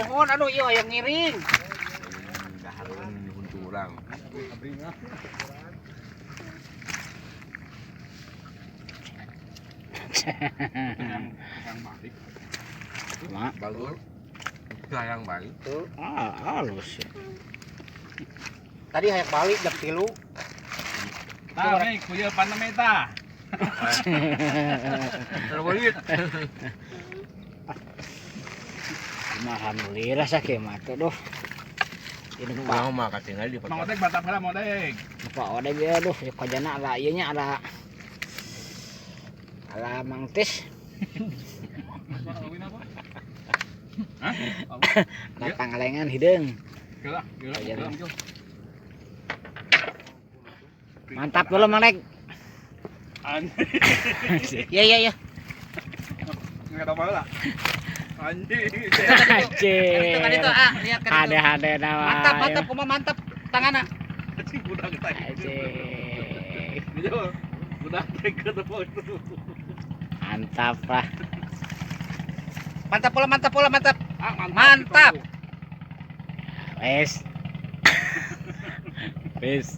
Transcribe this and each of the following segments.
Mohon aduh ieu hayang ngiring. Dahareun hunturang. Yang balik. Mak, Bagus. Sayang balik. ah, halus. Tadi hayang balik jam 3. Tah, Mei, kuya pan na ta. Terbelit. Alhamdulillah sakit mah tuh duh. Ini Pak, Urang mah katingali di Mang Odeg mantap heula Mang Odeg. Pak Odeg ya duh, ya kojana ala ieu nya ala ala mangtis, Hah? ala pangalengan hideung. Gila, gila, gila, gila. Mantap dulu Mang Lek. Anjing. Iya iya iya. Enggak tahu lah. Anjing. Anjing. Kan itu ah, lihat kan itu. Hade-hade nama. Mantap mantap kumaha mantap tanganna. Anjing budak kita. Anjing. Budak teh ketemu itu. Mantap lah. Mantap pula mantap pula mantap. Ah, mantap. Mantap. Itu. Wes. Wes.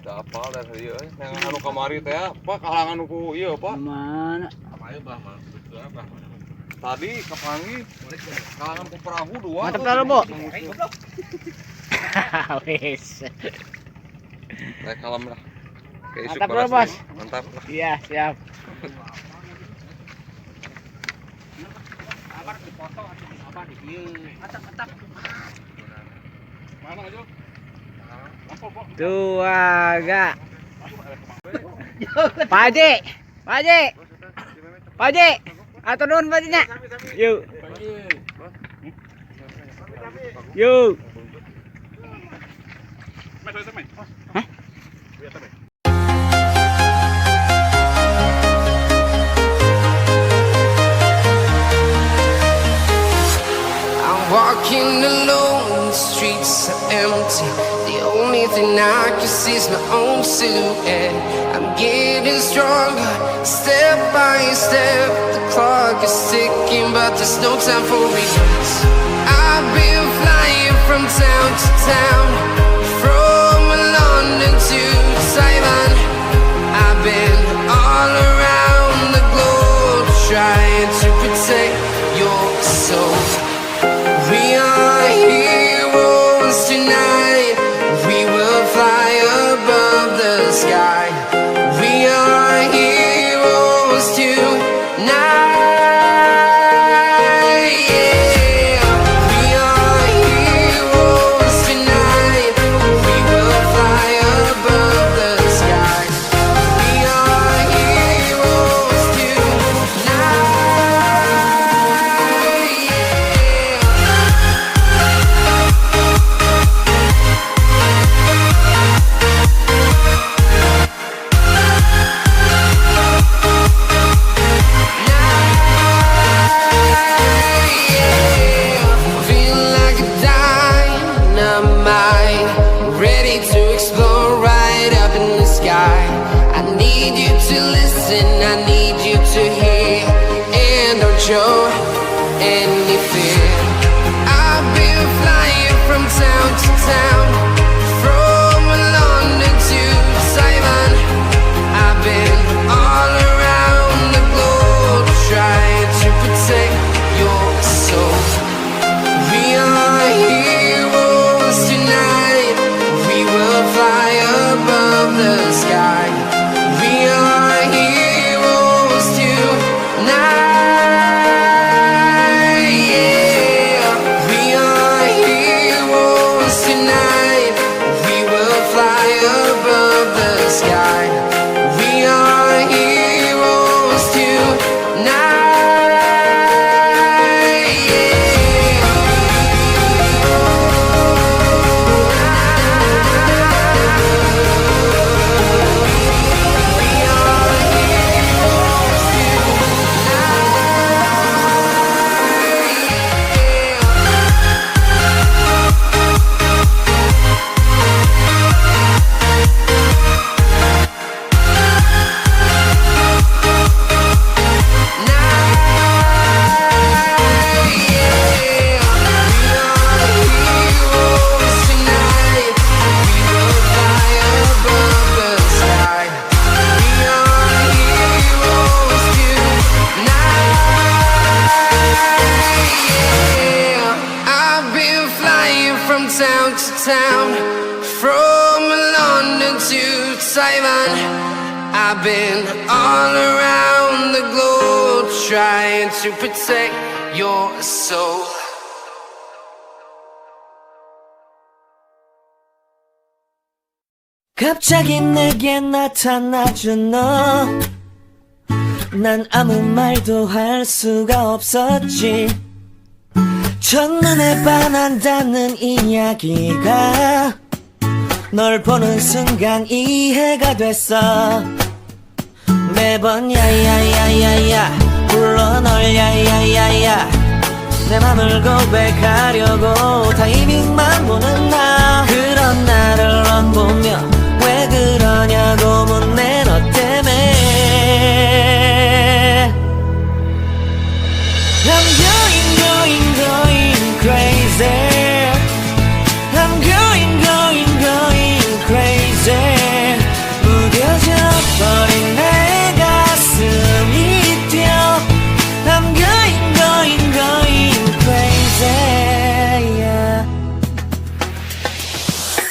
Da apal da ieu euy. Yang anu kamari teh Pak kahalangan ku ieu Pak. Mana? Apa bah mah? Betul apa? Tadi kapanggih kahalangan ku perahu dua. Mantap dulu, Bu. Wes. Rek kalem lah. Kayak Mantap dulu, Bos. Mantap lah. Iya, siap. Sabar dipoto atuh sabar di dieu. Mantap mantap. Mana aja? Dua ga. Pak Haji, Pak Haji. Pak Haji. Atur nuhun Pak Haji nya. Yuk. Yuk. Hah? I'm walking alone, the streets are empty. The only thing I can see is my own silhouette. I'm getting stronger, step by step. The clock is ticking, but there's no time for regrets. I've been flying from town to town, from London to Taiwan. I've been all around the globe trying to protect your soul. We are heroes tonight. We will fly above the sky. We are heroes tonight. Yeah. We are heroes tonight. We will fly above the sky. We are heroes tonight. Yeah. Feel like a dynamite, ready to explode right up in the sky. I need you to listen, I need you to hear, and don't show any fear. I've been flying from town to town, from London to Taiwan. I've been all around the globe trying to protect your soul. We are heroes tonight. We will fly above the sky. We are heroes tonight. Yeah. We are heroes tonight. Chinatown, from London to Taiwan. I've been all around the globe trying to protect your soul. 갑자기 내게 나타나준 너. 난 아무 말도 할 수가 없었지. 첫눈에 반한다는 이야기가 널 보는 순간 이해가 됐어. 매번 야야야야야 불러 널 야야야야 내 맘을 고백하려고 타이밍만 보는 나. 그런 나를 넌 보며 왜 그러냐고 묻네. 너 때문에 I'm going going going crazy. I'm going going going crazy. 무뎌져 버린 내 가슴이 뛰어. I'm going going going crazy, yeah.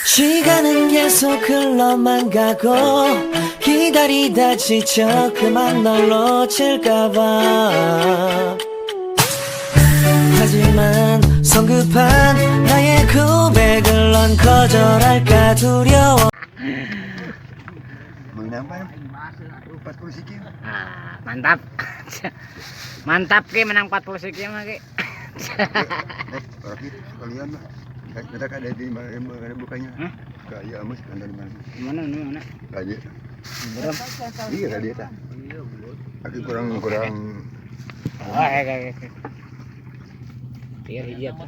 시간은 계속 흘러만 가고 기다리다 지쳐 그만 널 놓칠까봐. 하지만 성급한 나의 고백을 넌 거절할까 두려워. Menang apa? 40 sikit. Ah, mantap. Mantap Ki, menang 40 siki mah Ki. Lagi sekalian lah. Kita ada di mana mana bukanya. Hah? Kayak amus kan dari mana? Mana mana mana? Lagi. Belum. Iya tadi eta. Aku kurang kurang Oh, oke oke oke. Biar hiji atuh.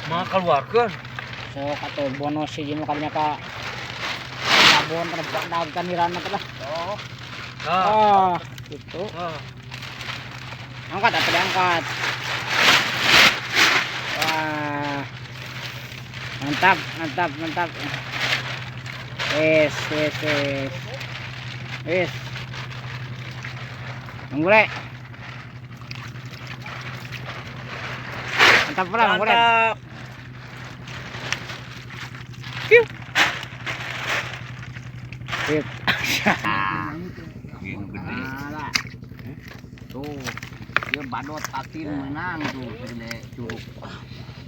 Mah keluarkan. Sok atuh bonus hiji mah kadinya ka sabon rebak dagan irana teh lah. Oh. Oh, gitu. Ah. Angkat atau diangkat. Wah. Mantap, mantap, mantap. Wes, wes, wes. Wes. Nunggu, Le. Mantap pula, Bang Bule. Mantap. Sip. Gini gede. Alah. Tuh. Dia badot tatin menang tuh segede curug.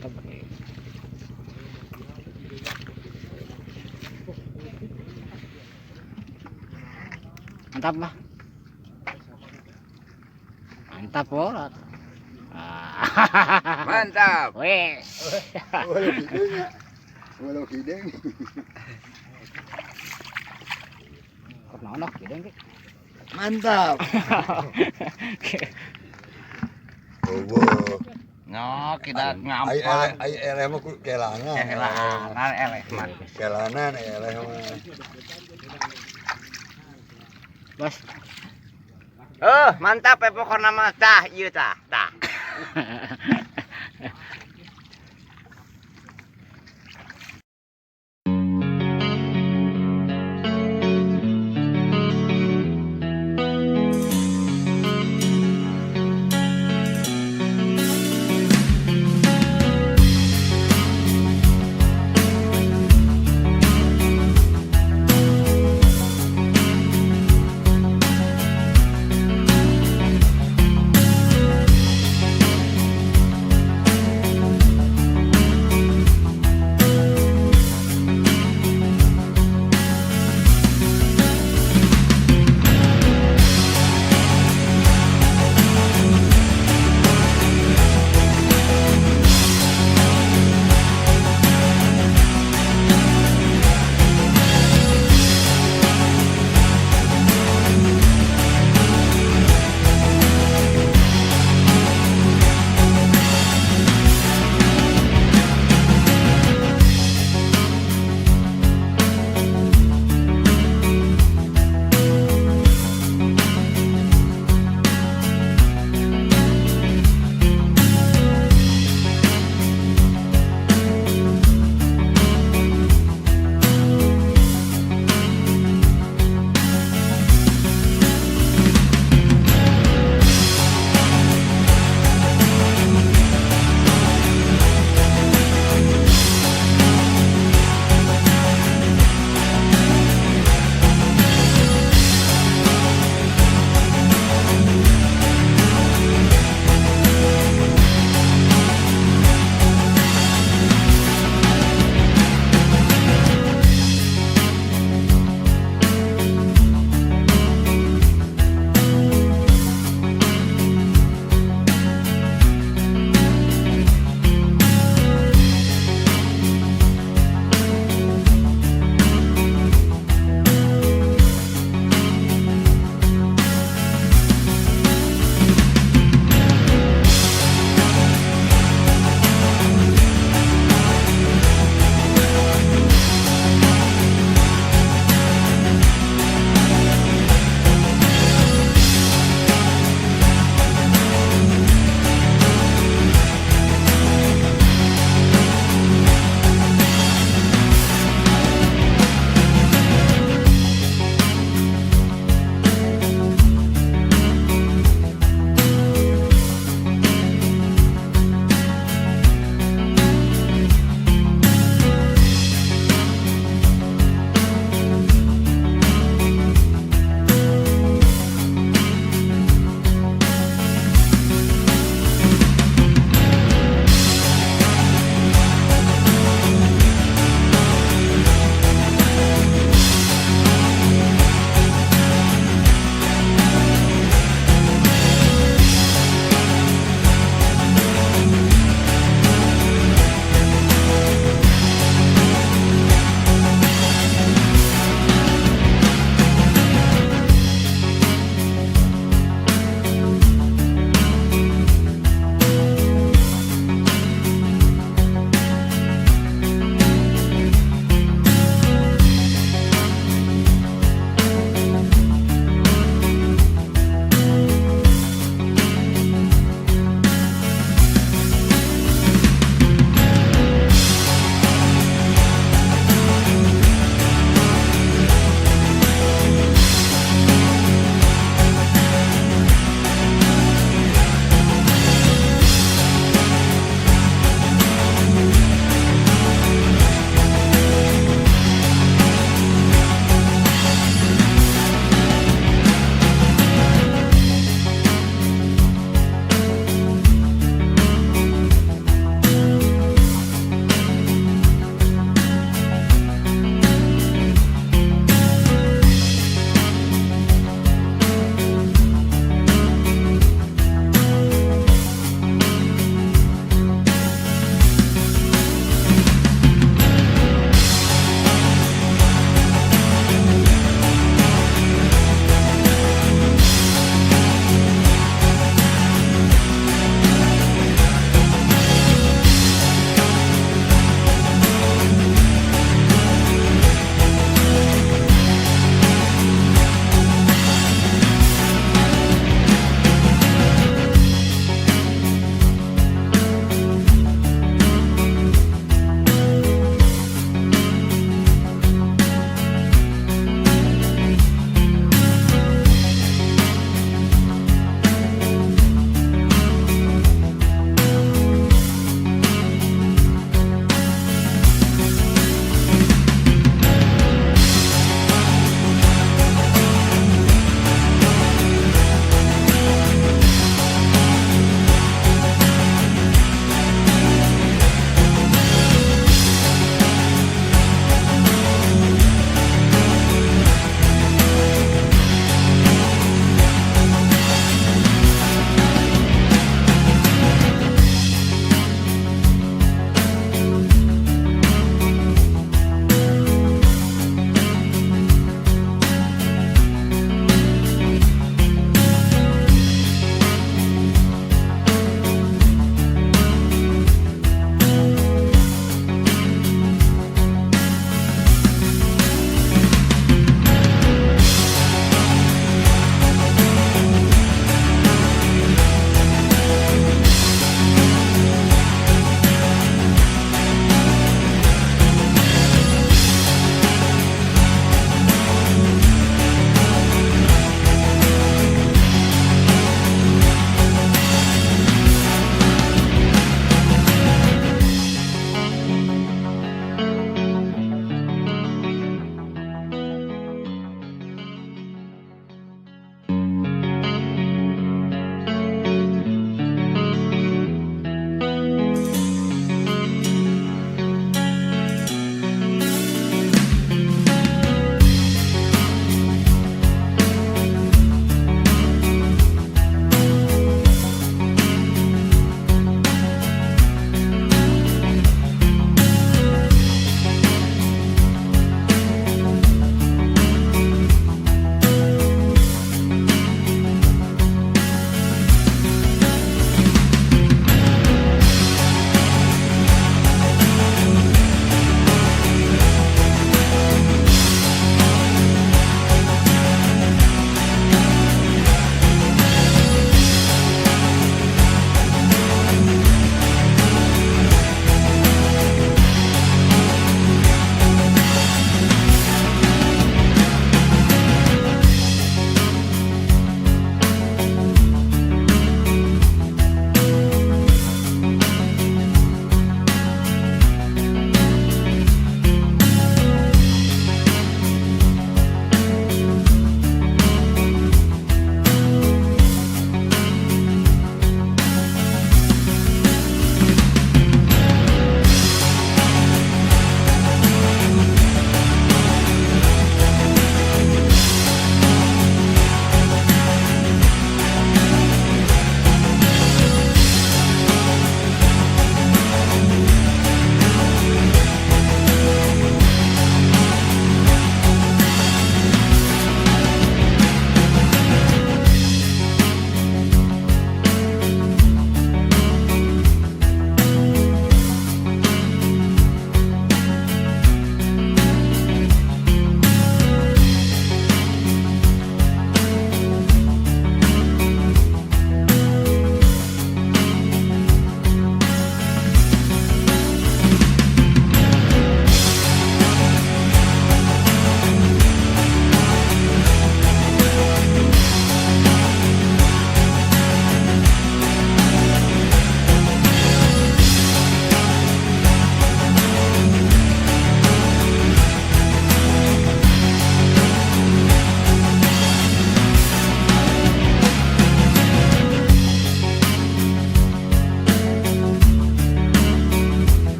Mantap. Mantap, Bah. Mantap, Bro. Ah. Mantap. Wes. Walau hidung. Walau hidung. Kunaon hidung ki. Mantap. Oh, No, kita ai ngampar. ai eleh mah ku kelangan. Kelangan eleh mah. Kelangan eleh mah. Bos. Eh, mantap ya pokoknya mah tah ieu tah, tah.